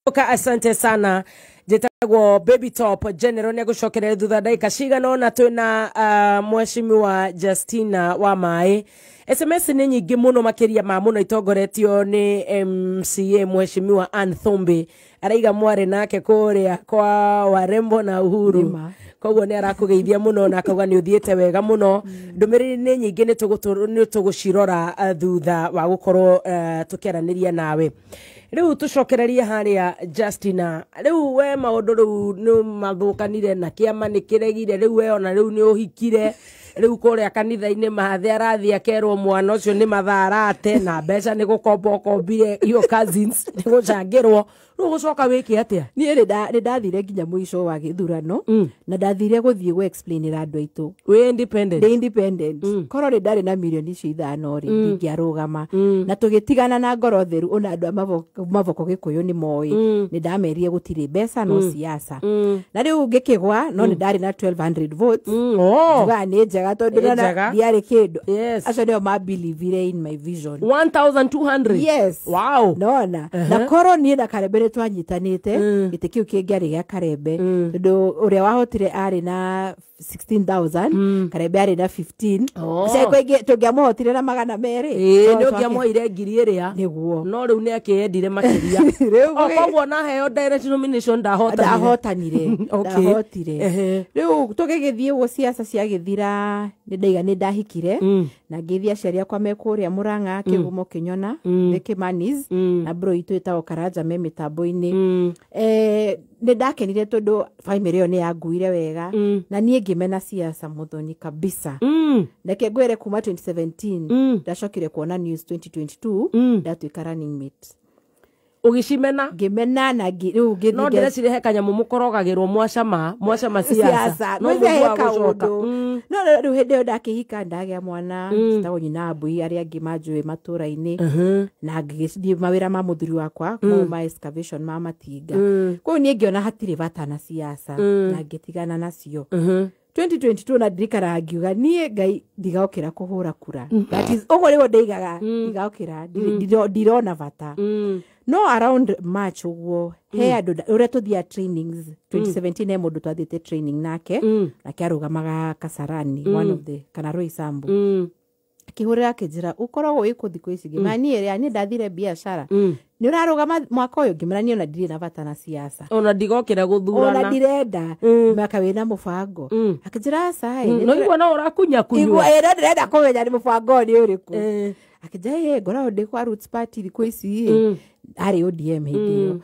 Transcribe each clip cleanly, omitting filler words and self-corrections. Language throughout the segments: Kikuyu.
Oka, asante sana. Njĩtagwo Baby Top General. Nĩ agũcokerera thutha ndagĩka cigana ũna. Twĩna Mheshimiwa Justina wa Maĩ. SMS nĩ nyingĩ mũno, makĩria ma mũno itongoretio nĩ MCA Mheshimiwa Ann Thumbi. Araiga mwarĩ nake kũrĩa kwa Warembo na Uhuru. Nĩma. Koguo nĩ arakũgeithia mũno na akauga nĩ ũthiĩte wega mũno. Ndũmĩrĩri nĩ nyingĩ, nĩ tũgũcirora thutha wa gũkorwo tũkĩaranĩria nawe. Rĩu tũcokererie harĩa Justina. Rĩu we maũndũ rĩu nĩ mathũkanire na kĩama nĩ kĩregire. Rĩu we ona rĩu nĩ ũhikire. Rĩu kũrĩa kanitha-inĩ mathe arathiĩ akerwo mwana ũcio nĩ mathaa arate na mbeca nĩ gũkomba ũkombire iyo cousins nĩ gũcangĩrwo. Rĩu gũcoka wĩke atĩa? Niĩ nĩ ndathire nginya mũico wa gĩthurano na ndathire gũthiĩ gũ explainĩra andũ aitũ wĩ independent. Ndĩ independent. Korwo nĩ ndarĩ na mirioni icio 5 rĩ, ndingĩarũgama. Na tũgĩtigana na ngoro theru. Ona andũ a Mavoko Gĩkũyũ nĩ moĩ nĩ ndamerire gũtirĩ mbeca no siasa. Na rĩu ngĩkĩgwa, no nĩ ndarĩ na 1200 votes. Oh. Njugaga nĩ njega tondũ Nĩ nona njega. ndiarĩ kĩndũ. Yes. Acio nĩo mabilivire in my vision. 1200? Yes. Wow. Nona na korwo niĩ na Karembe nĩ twanyitanĩte, gĩtĩ kĩu kĩngĩarĩ gĩa Karembe, tondũ ũrĩa wahotire arĩ na 16,000, Karembe arĩ na 15. Oh. Tũngĩamũhotire na 200. Ĩĩ, No nĩ ũngĩamwoire ngiri ĩrĩa. Nĩguo. No rĩu nĩ akĩendire makĩria. Rĩu O koguo na heo direct nomination ndahotanire. Ndahotanire. Okay. Ndahotire. Rĩu tũgĩgĩthiĩ ũguo, ciaca ciagĩthira, nĩ ndaiga nĩ ndahikire na ngĩthiĩ aciari akwa me kũrĩa Mũrang'a Kĩgumo Kĩnyona nĩ Kĩmanis na bro itũ ĩtagwo Karanja me mĩtambo-inĩ. Nĩ ndakenire tondũ bamĩrĩ ĩyo nĩ yanguire wega na niĩ ngĩmena siasa, Mũthoni, kabisa. Reke ngwĩre, kuma 2017 ndacokire kuona news 2022 ndatuĩka running mate. Ũgĩcimena. Ngĩmena na rĩu ngĩthiĩ No ndĩreciria he kanyamũ mũkorogagĩrwo mwacama mwacama siasa. Siasa. No Ngwĩciria he mũndũ wa gũcoka. kaũndũ. No rĩu hĩndĩ ĩyo ndakĩhika, ndagĩa mwana citagwo nyina mbui, arĩa angĩ manjũĩ matũra-inĩ, na ngĩgĩthiĩ mawĩra ma mũthuri wakwa mau ma excavation ma matinga. Koguo niĩ ngĩona hatirĩ bata na siasa na ngĩtigana nacio 2022. Na ndirikanaga ngiuga niĩ Ngai ndigokĩra kũhũra kura. That is ũguo nĩguo ndaigaga, ndigokĩra, ndirona bata. No around March ũguo he andũ ũrĩa tũthiaga trainings 2017, he mũndũ twathiĩte training nake, nake arũgamaga Kasarani, one of the kana Roysambu, akĩhũrĩra akĩnjĩra, "Ũkoragwo wĩ kũ thikũ ici?" Ngĩmera, "Niĩ rĩ, niĩ ndathire biacara. Nĩ ũrarũgama mwaka ũyũ?" Ngĩmera, "Niĩ ona ndirĩ na bata na siasa." Ona ndigokĩra Ona gũthurana. ndirenda maka wĩna mũbango. Akĩnjĩra, "Aca ĩ, No igua no ũrakunya kunyua. Igua ĩ, no ndĩrenda kũmenya nĩ mũbango ũyũ nĩ ũrĩkũ." Akĩnjĩra, "Ĩ, ngoragwo ndĩ kwa Roots Party thikũ ici ĩ." Arĩ ODM hĩndĩ ĩyo.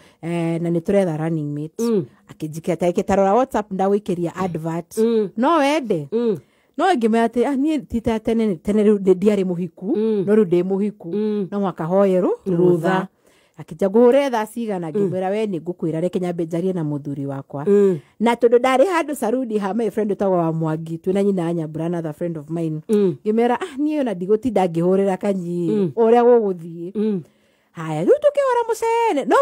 Na nĩ tũretha running mate. Akĩnjĩkĩra ta tarora WhatsApp, ndagũikĩria advert, no wende. No ngĩmera atĩ, "Ah, niĩ ti ta tene tene, rĩu ndiarĩ mũhiku, no rĩu ndĩ mũhiku, no mwaka hoerũ rũtha." Akĩnja, "Ngũhũre thaa cigana?" Ngĩmwĩra, "We nĩ ngũkwĩra, reke nyambe njarie na mũthuri wakwa." Na tondũ ndarĩ handũ saruni ha my friend ũtagwo wa Mwangi, twĩna nyina wa Nyambura, another friend of mine, ngĩmera, "Ah, niĩ ona ndigũtinda ngĩhũrĩra kanyi ũrĩa gũgũthiĩ." Haya, rĩu tũkĩhũra mũcene no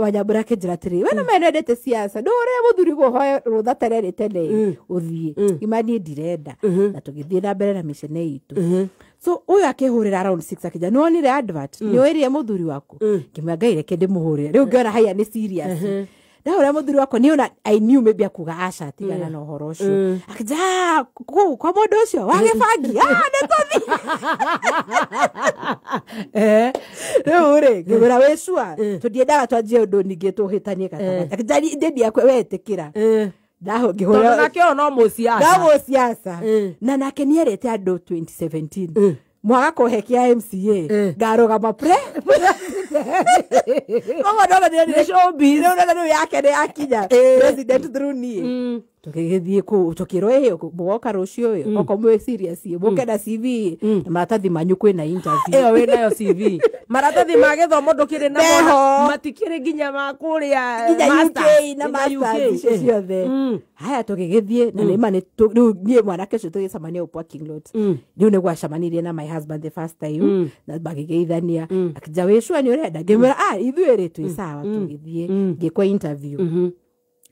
Wanyambura akĩnjĩra atĩrĩ, "We no mendete siasa, ndũhũrĩre mũthuri gũhoe rũtha tene rĩ tene ũthiĩ." Ngĩma, "Niĩ ndirenda." Na tũgĩthiĩ na mbere na mĩcene itũ. So ũyũ akĩhũrĩra around 6, akĩnjĩra, "Nĩwonire advert? Nĩwĩrire mũthuri waku?" Ngĩmwĩra, "Ngai, reke ndĩmũhũrĩre." Rĩu ngĩona haya nĩ serious. Ndahũrĩra mũthuri wakwa, nĩ ona I knew maybe akuga aca, tigana na ũhoro ũcio. Akĩnjĩra, "Ah, kũu kwa mũndũ ũcio wa gĩbangi, ah, nĩ tũthiĩ." Rĩu rĩ, ngĩmwĩra, "Wĩ sure? Tũtiendaga twanjie ũndũ ningĩ tũhĩtanie gatagatĩ." Akĩnjĩra, "Ndĩ ndiakwe wetĩkĩra." Tondũ Ngĩhũra nake ũyũ no mũciaca. No mũciaca. Na nake nĩerĩte andũ 2017, "Mwaga kũhe kĩa MCA, ngarũgama pre." Koguo ndona Nĩ showbiz. Rĩu ndona rĩu yake nĩ yakinya president through niĩ. Tũgĩgĩthiĩ kũu, tũkĩrwo, "Ĩ, mũgoka rũciũ ĩ, okorwo mwĩ serious ĩ, mũke na CV na maratathi manyu, kwĩna interview." Ĩyo wĩ nayo CV, maratathi ma gĩthomo ndũkĩrĩ namo? Meho. Matikĩrĩ nginya ma kũrĩa nginya masters, UK na nginya masters UK. icio ciothe. Haya, tũgĩgĩthiĩ na nĩma nĩ rĩu niĩ mwanake ũcio tũgĩcemania o parking lot. Rĩu nĩ gwacemanirie na my husband the first time na magĩgeithania. Akĩnja, "Wĩ sure nĩ ũrenda?" Ngĩmwĩra, "Ah, ithuĩ rĩ, twĩ sawa." Tũgĩthiĩ, ngĩkwo interview.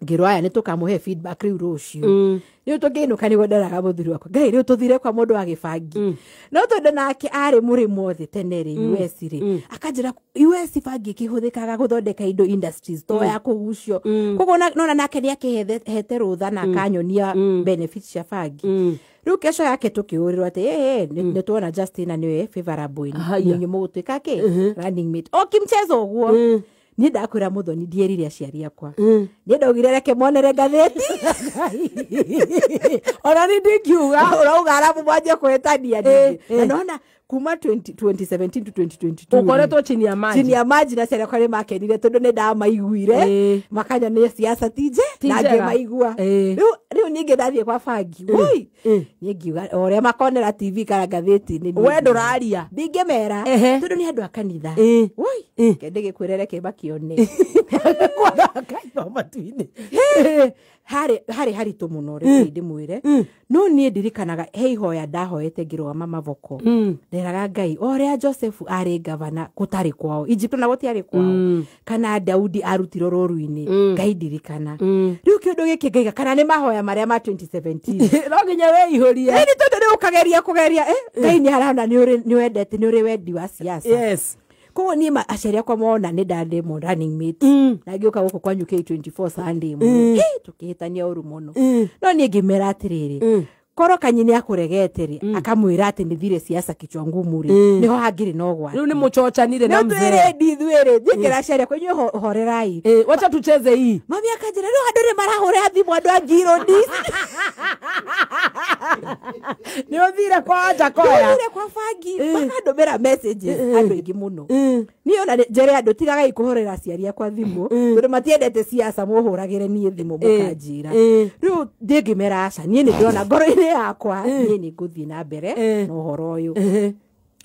Ngĩrwo aya nĩ tũkamũhe feedback rĩu rũciũ. Rĩu tũkĩinũka nĩguo nderaga mũthuri wakwa, Ngai, rĩu tũthire kwa mũndũ wa gĩbangi. No tondũ nake arĩ mũrĩmo thĩ tene rĩ, US rĩ, akanjĩra US bangi ĩkĩhũthĩkaga gũthondeka indo, industries to ya kũgucio. Koguo nona nake nĩ akĩhete rũtha na akanyonia benefits cia bangi. Rĩu kesho yake tũkĩũrĩrwo atĩ ĩ nĩ tuona Justina nĩwe favorable, inyuĩ mũgũtuĩka kĩ running mate o kimchezo ũguo. Niĩ ndakwĩra Mũthoni, ndierire aciari akwa. Niĩ ndaugire reke monere ngathĩti. Ona nĩ ndingiuga. Ũrauga arabu mwanjie kũhĩtania ningĩ. Na nona kuma 2017 to 2022 ũkoretwo chini ya maji. Chini ya maji, na aciari akwa nĩ makenire tondũ nĩ ndamaiguire, makanyonia siasa ti nje Ti na njega. ngĩmaigua. Rĩu ningĩ ndathiĩ kwa bangi, woi, niĩ ngiuga o ũrĩa makonera TV kana ngathĩti-inĩ niĩ We ndũraria. Ndingĩmera tondũ nĩ andũ a kanitha. Woi, reke ndĩgĩkwĩre, reke makione. Kaima matu-inĩ. Harĩ haritũ mũno, reke ndĩmwĩre. No niĩ ndirikanaga he ihoya ndahoete ngĩrũgama mavoko. Nderaga Ngai, o ũrĩa Joseph arĩ gavana gũtarĩ kwao Egypt, na gũtiarĩ kwao, kana Daudi arutirwo rũru-inĩ, Ngai ndirikana. Rĩu kĩũndũ gĩkĩ ngaiga kana nĩ mahoya marĩa ma 2017. No nginya wĩihũrie. Ĩni tondũ rĩu ũkageria kũgeria, Ngai nĩ arona nĩ wendete, nĩ ũrĩ wendi wa siasa. Koguo niĩ aciari akwa mona nĩ ndarĩ mo running mate na ngĩũka gũkũ kwanyu K24 Sunday mũno, tũkĩhĩtania ũru mũno. No niĩ ngĩmera atĩrĩrĩ, korwo kanyi nĩ akũregete rĩ, akamwĩra atĩ nĩ thire siasa kichwa ngumu rĩ, nĩho hangĩrĩ na ũgwati. Rĩu nĩ mũchochanire na Nĩ mzee. twĩrĩ ndithuĩrĩ njĩkĩra aciari akwa, inyuĩ horerai. Wacha tucheze hii. Mami akanjĩra, rĩu andũ nĩ marahũrĩra thimũ, andũ a ngirũndi. Nĩ ũthire kwa Njakoya. Ndũthire kwa bangi, makandũmĩra messages andũ aingĩ mũno. Niĩ ona njere andũ, tigagai kũhũrĩra aciari akwa thimũ tondũ matiendete siasa, mũhũragĩre niĩ thimũ mũkanjĩra. Rĩu ndĩngĩmera aca, niĩ nĩ ndĩrona ngoro-inĩ yakwa niĩ nĩ ngũthiĩ na mbere na ũhoro ũyũ.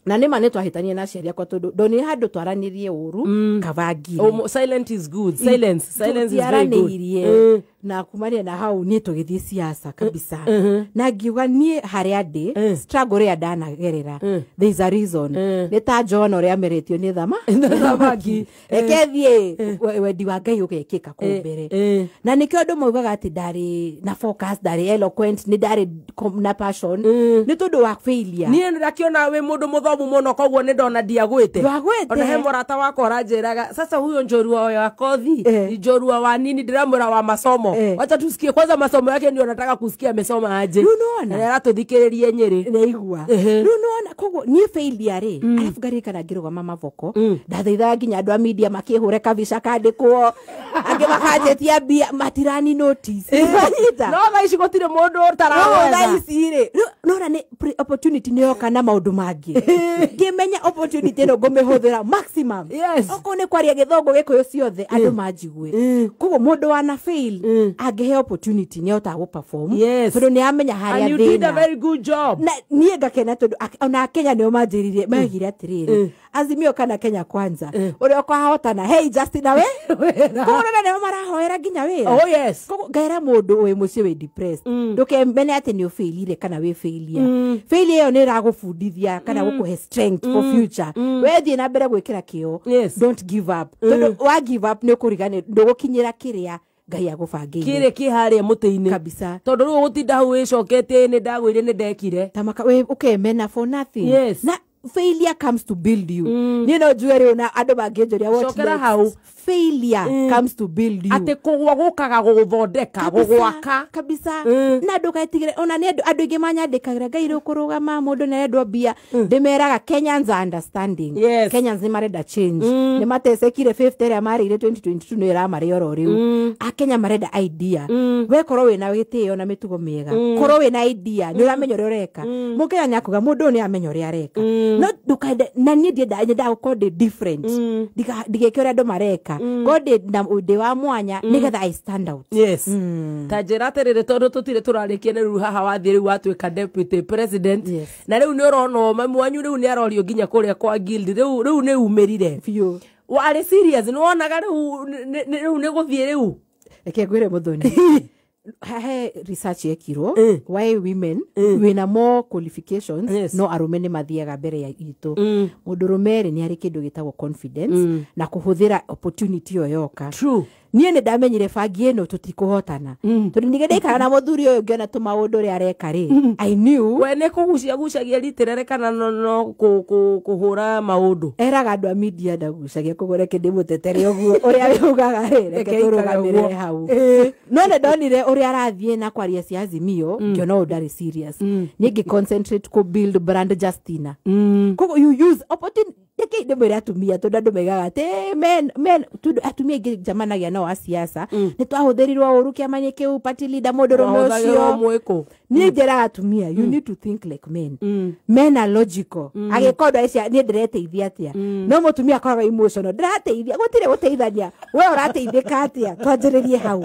Na nĩma nĩ twahĩtania na aciari akwa tondũ ndonire handũ twaranĩrie ũru kabangire. Oh, silent is good. Silence is very good. Tũtiaranĩirie, na kumania na hau niĩ tũgĩthiĩ siasa kabisa, na ngiuga niĩ harĩa ndĩ, struggle ĩrĩa ndanagerera, there is a reason. Nĩ ta John ũrĩa ameretio nĩ thamaki, reke thiĩ, wendi wa Ngai ũgekĩka kũu mbere. Na nĩkĩo andũ maugaga atĩ ndarĩ na focus, ndarĩ eloquent, nĩ ndarĩ na passion, nĩ tondũ wa failure. Niĩ ndakĩona wĩ mũndũ mũthomu mũno, koguo nĩ ndona ndiagwĩte. Ndwagwĩte. Ona he mũrata wakwa ũranjĩraga, sasa huyo njorua wa kothi ni njorua wa nini? Ndĩramwĩra wa masomo. Wacha tusikie kwanza masomo yake, ndio nataka kusikia amesoma aje. Rĩu nĩwona? Na aratũthikĩrĩrie Nyĩrĩ. Nĩigua. Rĩu nĩwona, koguo niĩ failure rĩ, arabu ngaririkana ngĩrũgama mavoko, ndathaithaga nginya andũ a media makĩhũre kabica kandĩkwo, angĩ makanjĩtia mbia, matirani notice. Wanyita? No thaa ici gũtirĩ mũndũ No ũtarawetha. thaa ici rĩ, rĩu nona nĩ opportunity nĩ yoka na maũndũ mangĩ, ngĩmenya opportunity ĩno ngũmĩhũthĩra maximum. Okorwo nĩ kwaria gĩthũngũ, gĩkũyũ, ciothe, andũ manjigue. Koguo mũndũ wana fail angĩheo opportunity nĩ ahotaga gũperform tondũ nĩ amenya harĩa And you did a thĩna. very good job. Na niĩ ngakena tondũ ona Kenya nĩo manjĩrire, maigire atĩrĩrĩ, Azimio kana Kenya Kwanza, ũrĩa ũkahotana, hey Justina, we koguo nona nĩo marahoera nginya wĩra. Oh yes. Koguo ngaĩra mũndũ wĩ mũciĩ wĩ depressed, ndũkemene atĩ nĩ ũbĩrire kana wĩ failure. Failure ĩyo nĩ ĩragũbundithia kana gũkũhe strength for future. We thiĩ na mbere gwĩkĩra kĩo. Don't give up, tondũ wa give up nĩ ũkũriganĩrwo, ndũgũkinyĩra kĩrĩa Ngai agũbangĩire. Kĩrĩ kĩ harĩa mũtĩ-inĩ. Kabisa. Tondũ rĩu ũgũtinda hau wĩcoketie, nĩ ndagwĩire, nĩ ndekire. Tamaka we ukemena for nothing. Na failure comes to build you. Niĩ no njuge rĩu na andũ mangĩnjũria what Cokera next? hau. Failure comes to build you. Atĩ kũgwa gũkaga gũgũthondeka. Kabisa, Gũgwaka. kabisa. Na ndũgetigĩre. Ona nĩ andũ aingĩ manyandĩkagĩra, Ngai rĩ, ũkũrũgama, mũndũ nĩ arendwo mbia. Ndĩmeraga Kenyans are understanding. Kenyans nĩ marenda change, nĩ matecekire. 50 ĩrĩa marĩire 2022 nĩ ĩramarĩa oro rĩu. Akenya marenda idea. We korwo wĩna gĩtĩo na mĩtugo mĩega, korwo wĩna idea, nĩ ũramenya ũrĩa ũreka, mũkenya nĩ akuga mũndũ ũyũ nĩ amenya ũrĩa areka. No ndũkende, na niĩ ndiendaga gũkorwo ndĩ different. Ndigeke ũrĩa andũ mareka, korwo ndĩ na ndĩ wa mwanya nĩgetha I stand out. Yes, ta njĩra atĩrĩrĩ, tondũ tũtirĩ tũrarĩkia nĩ rĩu haha wathiĩ, rĩu watuĩka deputy president. Na rĩu nĩ ũrona mami wanyu rĩu nĩ arorio nginya kũrĩa kwa guild, rĩu nĩ umĩrire. Biũ. Warĩ serious, nĩ wonaga rĩu rĩu nĩ gũthiĩ rĩu? Reke ngwĩre Mũthoni, he research yekirwo why women wĩna more qualifications no arũme nĩ mathiaga mbere ya itũ. Mũndũrũme rĩ, nĩ arĩ kĩndũ gĩtagwo confidence na kũhũthĩra opportunity ĩyo yoka. Niĩ nĩ ndamenyire bangi ĩno tũtikũhotana, tondũ ningĩ ndaikara na mũthuri ũyũ ngĩona tũmaũndũ ũrĩa areka rĩ, I knew. We nĩ kũgucia gucagia ritirere kana no kũhũra maũndũ? Eraga andũ a media ndagucagia, koguo reke ndĩmũtetere ũguo ũrĩa ugaga rĩ, reke Reke aikare tũrũgamĩrĩre ũguo. hau. No nĩ ndonire ũrĩa arathiĩ na kwaria cia Azimio, ngĩona ũyũ ndarĩ serious. Niĩ ngĩ concentrate kũ build brand Justina. Koguo you use opportunity. Reke ndĩmwĩre atumia, tondũ andũ maigaga atĩ "Eh, men," tondũ atumia aingĩ njamanagia nao a siasa, nĩ twahũthĩrirwo ũru kĩama-inĩ kĩu, party leader mũndũrũme Wahũthagĩrwo ũcio. mwĩkũ? Niĩ njĩraga atumia, you need to think like men. Men are logical. Agĩka ũndũ aicia niĩ ndĩreteithia atĩa, no mũtumia akoragwo emotional, ndĩrateithia, gũtirĩ gũteithania, we ũrateithĩka atĩa? Twanjĩrĩrie hau.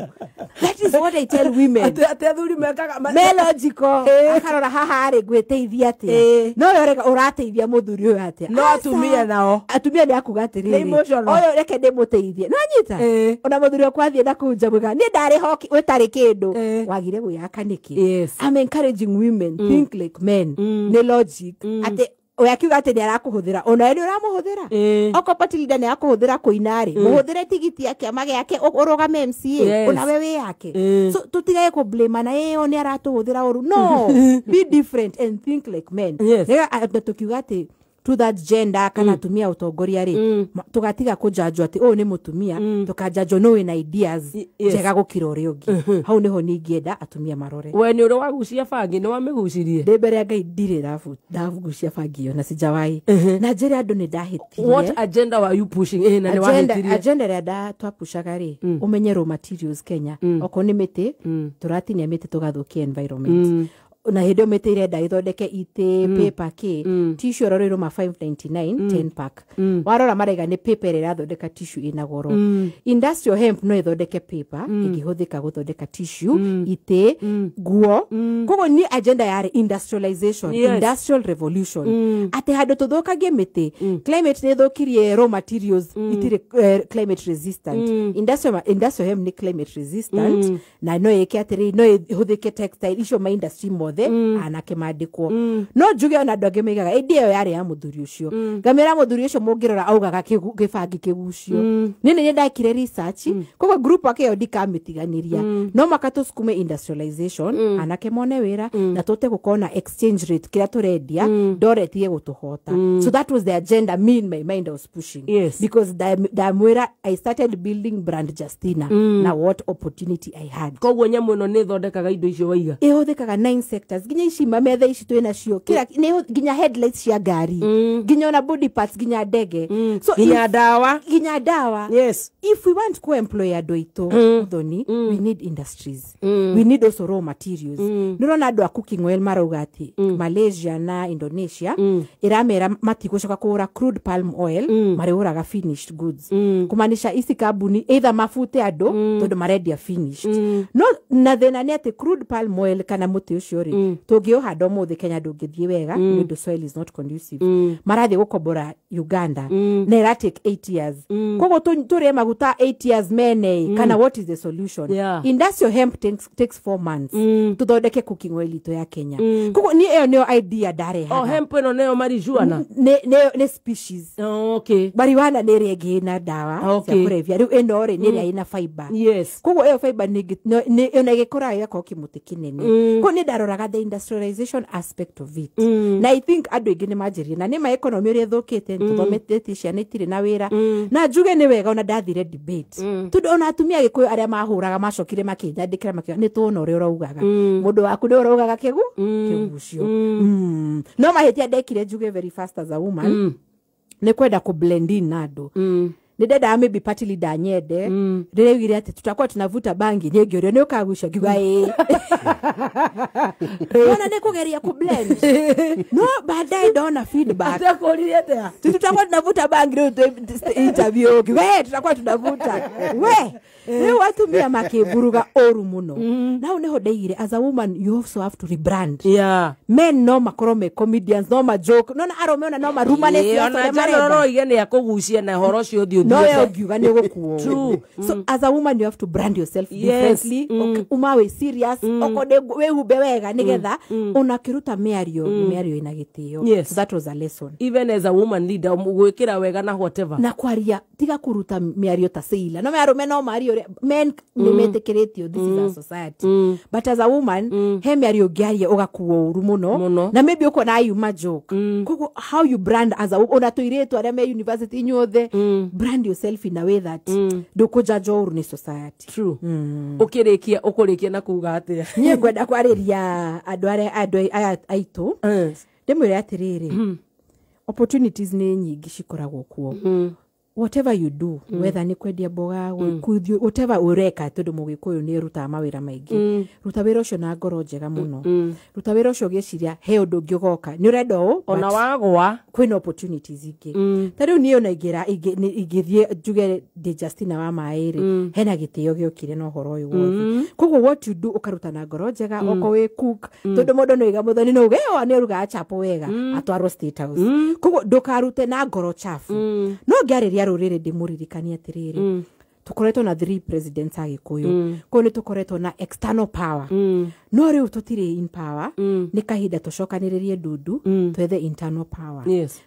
That is what I tell women. Atĩ athuri mekaga Me logical, akarora haha rĩ, ngwĩteithia atĩa? No we ũrateithia mũthuri ũyũ atĩa? No Aca. atumia nao Atumia nĩ akuga atĩrĩrĩ, Nĩ emotional. Ũyũ reke ndĩmũteithie, no anyita. Ona mũthuri wakwa athiĩ na kũu nja mwĩga niĩ ndarĩ hoki ũtarĩ kĩndũ. Wagire gwĩyaka nĩkĩ? I'm encouraging women, think like men. Nĩ logic atĩ we akiuga atĩ nĩ arakũhũthĩra, onawe nĩ ũramũhũthĩra. Okorwo party leader nĩ akũhũthĩra kũina rĩ, mũhũthĩre tigiti ya kĩama gĩake ũrũgame MCA. Onawe wĩ yake. So tũtigage kũblamana, ĩyo nĩ aratũhũthĩra ũru. No be different and think like men. Rĩrĩa andũ tũkiuga atĩ to that gender kana atumia ũtongoria rĩ, tũgatiga kũjanjwo atĩ ũyũ nĩ mũtumia, tũkanjanjwo no wĩna ideas njega gũkĩra ũrĩa ũngĩ. Hau nĩho ningĩenda atumia marore. We nĩ ũrĩ wagucia bangi? Nĩ wamĩgucirie? Ndĩ mbere ya Ngai, ndirĩ ndagucia bangi ĩyo na sijawai na njĩre andũ nĩ ndahĩtirie. What agenda were you pushing? Na nĩ wahĩtirie? Agenda ĩrĩa twapushaga rĩ, ũmenye raw materials Kenya, okorwo nĩ mĩtĩ, tũratinia mĩtĩ tũgathũkia environment, na hĩndĩ ĩyo mĩtĩ irenda ĩthondeke itĩ, paper, kĩ tissue, oro rĩrũma 599 10 pack. Warora maraiga nĩ paper ĩrĩa ĩrathondeka tissue ĩna goro. Industrial hemp no ĩthondeke paper ĩngĩhũthĩka gũthondeka tissue, itĩ, nguo. Koguo niĩ agenda yarĩ industrialization, industrial revolution, atĩ handũ tũthũkagie mĩtĩ, climate nĩ ĩthũkirie raw materials, itirĩ climate resistant. Industrial hemp nĩ climate resistant na no ĩke atĩrĩ, no ĩhũthĩke textile icio, ma industry mothe, anake mandĩkwo. No njuge ona andũ angĩ maigaga ĩndĩ ĩyo yarĩ ya mũthuri ũcio, ngamĩra mũthuri ũcio mũngĩrora augaga gĩbangi kĩgucio. Niĩ nĩ ndekire research, koguo group ake ĩyo ndikamĩtiganĩria. No maka tũsukume industrialization, anake mone wĩra, na tũte gũkorwo na exchange rate, kĩrĩa tũrendia ndora ĩtige gũtũhota. So that was the agenda me in my mind I was pushing. Because ndamwĩra I started building brand Justina na what opportunity I had. Koguo nyamũ ĩno nĩ ĩthondekaga indo icio waiga? Ĩhũthĩkaga nine sectors, nginya ici mametha ici twĩ nacio, kila nginya headlights cia ngari, nginya ona body parts, nginya ndege. So Nginya ndawa. Nginya ndawa. If we want ku employ andũ aitũ, Muthoni, we need industries, we need also raw materials. Nĩ ũrona andũ a cooking oil marauga atĩ Malaysia na Indonesia ĩramera matigũcoka kũgũra crude palm oil, marĩgũraga finished goods, kumaanisha ici kambuni either mabute andũ tondũ marendia finished. No na thĩna nĩ atĩ crude palm oil kana mũtĩ ũcio rĩ, tũngĩũhanda ũmũthĩ Kenya ndũngĩthiĩ wega, nĩ ũndũ soil is not conducive. Marathiĩ gũkombora Uganda na ĩra take 8 years. Koguo tũrĩe maguta 8 years mene kana what is the solution? Industrial hemp takes 4 months tũthondeke cooking oil itũ ya Kenya. Koguo niĩ ĩyo nĩyo idea ndarehaga. O hemp ĩno nĩyo marijuana? Nĩ species. Marijuana nĩ ĩrĩa ĩngĩ ĩna ndawa cia kũrebia. Rĩu ĩno rĩ, nĩ ĩrĩa ĩna fiber. Koguo ĩyo fiber ona ĩgĩkũraga ĩgakorwo kĩmũtĩ kĩnene. Koguo nĩ ndaroraga the industrialization aspect of it, na I think andũ aingĩ nĩ manjĩrire na nĩ ma economy ũrĩa ĩthũkĩte, tũthometie ciana itirĩ na wĩra. Na njuge nĩ wega ona ndathire debate, tondũ ona atumia Gĩkũyũ arĩa mahũraga macokire makĩnyandĩkĩra makiuga nĩ tuona ũrĩa ũraugaga, mũndũ waku nĩ ũraugaga kĩgucio. No mahĩtia ndekire, njuge very fast, as a woman, nĩ kwenda kũ blend in na andũ. Nĩ ndendaga maybe party leader nyende. Rĩrĩa augire atĩ tutakuwa tunavuta bangi, niĩ ngĩũrio nĩ ũkagucia, ngiuga ĩĩ. Ona nĩ kũgeria kũ blend, no baadaye ndona feedback. Atakũririe atĩa? Tutakuwa tunavuta bangi rĩu interview, ngiuga "Eh, tutakuwa tunavuta." We rĩu atumia makĩmburuga ũru mũno. Na hau nĩho ndaigire, as a woman you also have to rebrand. Men no makorwo me comedians, no ma joke, no na arũme ona no marumane Ĩĩ, siasa ona ũrĩa Jana marenda. no oige nĩ akũgucia na ũhoro ũcio ũthiĩ. No we ũthiĩte. Ũngiuga nĩ ũgũkuo. True. So as a woman you have to brand yourself differently. Uma wĩ serious, okorwo nĩ wĩhumbe wega, nĩgetha ona ũkĩruta mĩario, nĩ mĩario ĩna gĩtĩo. Yes. So that was a lesson. Even as a woman leader, gwĩkĩra wega na whatever. Na kwaria, tiga kuruta mĩario ta sailor. No arũme no mario ũrĩa men nĩ metĩkĩrĩtio, this is our society, but as a woman he mĩario ũngĩaria ũgakuo ũru mũno. Mũno. Na maybe ũkona yuma joke. Koguo how you brand as a, ona tũirĩtu arĩa me university, inyuothe, brand yourself in a way that ndũkũjajwo ũru nĩ society. True. Ũkĩrĩkia, ũkũrĩkia na kuga atĩa? Niĩ ngwenda kwarĩria andũ arĩa, andũ aya aitũ, ndĩmwĩre atĩrĩrĩ, opportunities nĩ nyingĩ cikoragwo kuo. Whatever you do, whether nĩ kwendia mboga, whatever ũreka, tondũ mũgĩkũyũ nĩ ĩrutaga mawĩra maingĩ, ruta wĩra ũcio na ngoro njega mũno. Ruta wĩra ũcio ũgĩciria he ũndũ ũngĩ ũgoka, nĩ ũrenda ũũ, ona but wagwa kwĩna opportunities ingĩ. Ta rĩu niĩ ona ingĩthiĩ njuge ndĩ Justina wa maĩ rĩ, hena gĩtĩo gĩokire na ũhoro ũyũ wothe. Koguo what you do, ũkaruta na ngoro njega. Okorwo wĩ cook, tondũ mũndũ nĩ oiga mũthoni no uge "Ĩyo nĩ ũrugaga chapo wega," atwarwo State House. Koguo ndũkarute na ngoro chafu. No ngĩarĩria rũrĩrĩ, ndĩmũririkanie atĩrĩrĩ, tũkoretwo na three presidents a Gĩkũyũ. Koguo nĩ tũkoretwo na external power, no rĩu tũtirĩ in power. Nĩ kahinda tũcokanĩrĩrie ndundu, twethe internal power.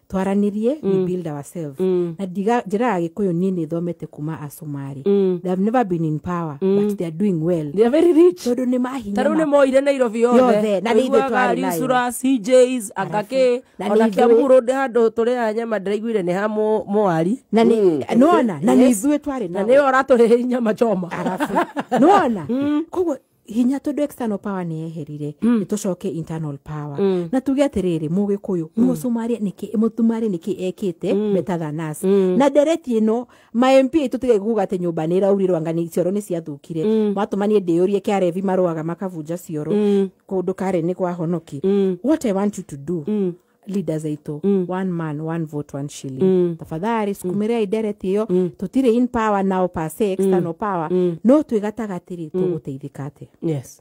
Twaranĩrie, we build ourselves. Na njĩraga Gĩkũyũ, niĩ nĩ thomete kuma Asomali. They have never been in power, but they are doing well. They are very rich. Tondũ nĩ mahinya Ta rĩu nĩ moire Nairobi yothe. Yothe, na nĩ ithuĩ Ũiguaga twarĩ nayo. Risura, CJs akakĩ Na ona nĩ ithuĩ. Kiambu Road handũ tũrĩaga nyama, ndĩraiguire nĩ ha mũwari. Na nĩ nĩwona, na nĩ ithuĩ twarĩ Na nao. nĩyo ũratũrĩhĩra nyama choma. Arabu nĩwona, koguo hinya, tondũ external power nĩ yeherire, nĩ tũcoke internal power na tuge atĩrĩrĩ, mũgĩkũyũ, mũcumarĩ nĩkĩ, mũtumarĩ nĩkĩ ekĩte better than us? Na ndereti ĩno, ma MP tũtige kuga atĩ nyũmba nĩ ĩraurirwo, anga nĩ cioro nĩ ciathũkire. Mwatũma niĩ ndĩyũrie, kĩarevi marũaga makabunja cioro kũndũ karĩ nĩ kwa honoki. What I want you to do, leaders aitũ, one man, one vote, one shilling. Tafadhali sukumĩrei ndereti ĩyo. Tũtirĩ in power now per se, external power, no twĩ gatagatĩ rĩ, tũgũteithĩka atĩa? Yes.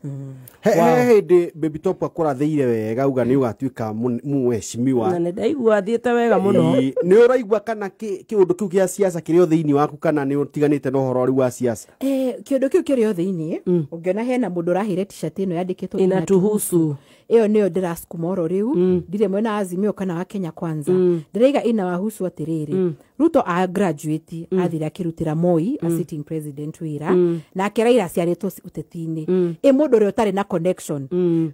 He hĩndĩ Baby Top akũrathĩire wega, uga nĩ ũgatuĩka mũheshimiwa. Na nĩ ndaigua athiĩte wega mũno. Ĩĩ, nĩ ũraigua kana kĩũndũ kĩu gĩa siasa kĩrĩ o thĩinĩ waku, kana nĩ ũtiganĩte na ũhoro rĩu wa siasa? Kĩũndũ kĩu kĩrĩ o thĩinĩ. Ũngĩona hena mũndũ ũraheire t-shirt ĩno yandĩkĩtwo Inatuhusu. Ĩyo nĩyo ndĩrasukuma oro rĩu. Ndirĩ mwena wa Azimio kana wa Kenya Kwanza. Ndĩraiga inawahusu atĩrĩrĩ, Ruto a graduate, athire akĩrutĩra Moi, a sitting president, wĩra, nake Raila aciarĩtwo ũteti-inĩ. Ĩ mũndũ ũrĩa ũtarĩ na connection,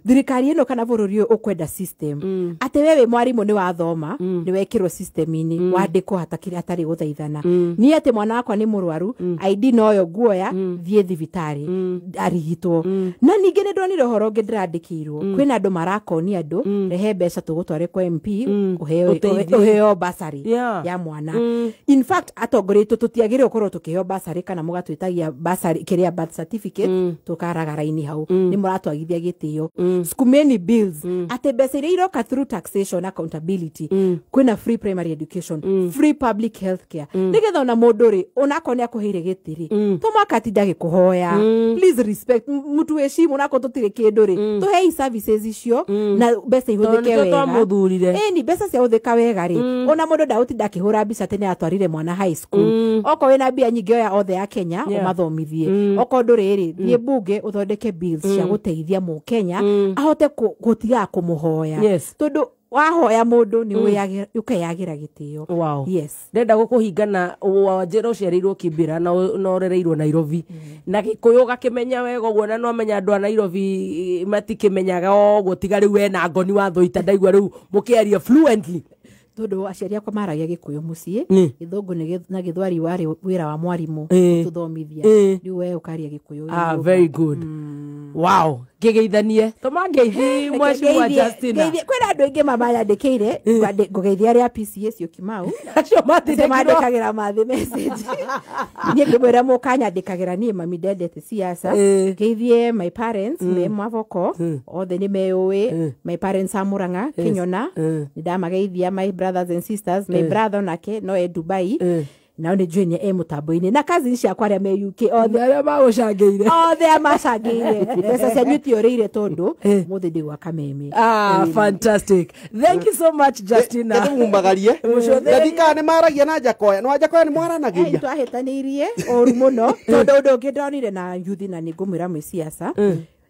thirikari ĩno kana bũrũri ũyũ ũkwenda system, atĩ we wĩ mwarimũ, nĩ wathoma, nĩ wekĩrwo system-inĩ, wandĩkwo hatakĩrĩ hatarĩ gũthaithana. Niĩ atĩ mwana wakwa nĩ mũrwaru, ID noyo nguoya, thiĩ thibitarĩ arigitwo. Na ningĩ nĩ ndonire ũhoro ũngĩ ndĩrandĩkĩirwo, kwĩna andũ marakoni andũ, rehe mbeca tũgũtware kwa MP, ũheo Ũteithio. ũheo basarĩ ya mwana. In fact, atongoria aitũ, tũtiagĩrĩirwo gũkorwo tũkĩheo basarĩ kana mũgatwĩtagia basarĩ kĩrĩa birth certificate, tũkaraga raini hau. Nĩ mũratwagithia gĩtĩo. Sukumeni bills atĩ mbeca iria iroka through taxation, accountability, kwĩna free primary education, free public health care, nĩgetha ona mũndũ rĩ, onakorwo nĩ akũheire gĩtĩ rĩ, to mwaka atinda agĩkũhoya, please respect, mũtuheshimu, onakorwo tũtirĩ kĩndũ rĩ, tũhei services icio na mbeca Tondũ ihũthĩke nĩkĩo wega. twamũthurire. Ĩni, mbeca ciahũthĩka wega rĩ, ona mũndũ ndagũtinda akĩhũra mbica atĩ nĩ atwarire mwana high school. Okorwo wĩna mbia nyingĩ, oya othe a Kenya, ũmathomithie. Okorwo ndũrĩ rĩ, thiĩ bunge ũthondeke bills cia gũteithia mũkenya ahote gũtigaga kũmũhoya. Tondũ wahoya mũndũ nĩ ũkeyagĩra gĩtĩo. Yes. Ndenda gũkũhingana wanjĩra ũciarĩirwo Kibera na na ũrereirwo Nairobi, na Gĩkũyũ ũgakĩmenya wega ũguo, na nomenya andũ a Nairobi matikĩmenyaga ũguo, tiga rĩu wena ngoni wa thũita, ndaigua rĩu mũkĩaria fluently. Tondũ aciari akwa maragia Gĩkũyũ mũciĩ. Gĩthũngũ na gĩthwari warĩ wĩra wa mwarimũ tũthomithia. Rĩu we ũkaria Gĩkũyũ wĩ Ah, nyũmba. very good. Wow, ngĩgeithanie, tũma ngeithi mheshimiwa Justina. Kwĩna andũ aingĩ mamanyandĩkĩire. Ngũgeithia arĩa a PCA Syokimau. Acio acio matindĩkirwo. Mandĩkagĩra mathĩ message, niĩ ngĩmwĩra mũkanyandĩkagĩra, niĩ mami ndendete siasa. Ngeithie my parents me Mavoko, othe nĩ meyũĩ. My parents a Murang'a Kĩnyona, nĩ ndamageithia. My brothers and sisters, my brother onake no e Dubai. Nao nĩ njũĩ nĩ e mũtambo-inĩ na cousins ciakwa arĩa me UK othe. Arĩa magũcangĩire. Othe amacangĩire mbeca cianyu itiorĩire tondũ mũthĩ ndĩ gwa kameme. Ah, fantastic. Thank you so much, Justina. Ndĩmumagarie ndathikaga nĩ maragia na Njakoya no Njakoya nĩ mwaranagĩria. Twahĩtanĩirie ũru mũno tondũ ũndũ ũngĩ ndonire na yuthi na nĩ ngũmwĩra mwĩ siasa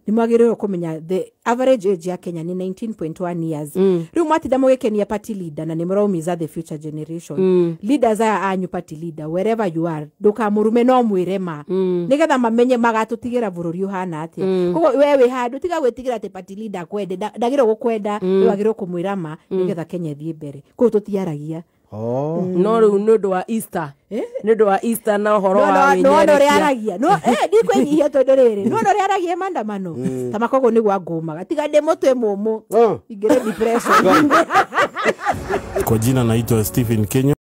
nĩ mwagĩrĩirwo kũmenya the average age ya Kenya nĩ 19.1 years. Rĩu mwatinda mũgĩkenia party leader na nĩ mũraumiza the future generation. Leaders aya anyu, party leader wherever you are, ndũkamũrume no mwĩre ma nĩgetha mamenye magatũtigĩra bũrũri ũhana atĩa. Koguo we wĩ handũ tiga gwĩtigĩra atĩ party leader kwende ndagĩrĩirwo gũkwenda, we wagĩrĩirwo kũmwĩra ma nĩgetha Kenya ĩthiĩ mbere. Koguo tũtiaragia. Oh. No rĩu nĩ ũndũ wa Easter, nĩ ũndũ wa Easter na ũhoro wa Nona ũrĩa wĩnyerekia. Aragia no ndikwĩnyihia tondũ rĩrĩ nona ũrĩa aragia maandamano ta makoguo nĩguo angũmaga tiga ndĩ mũtwe mũmũ Oh. ingĩrĩ depression. Kwa jina naitwa Stephen Kenya.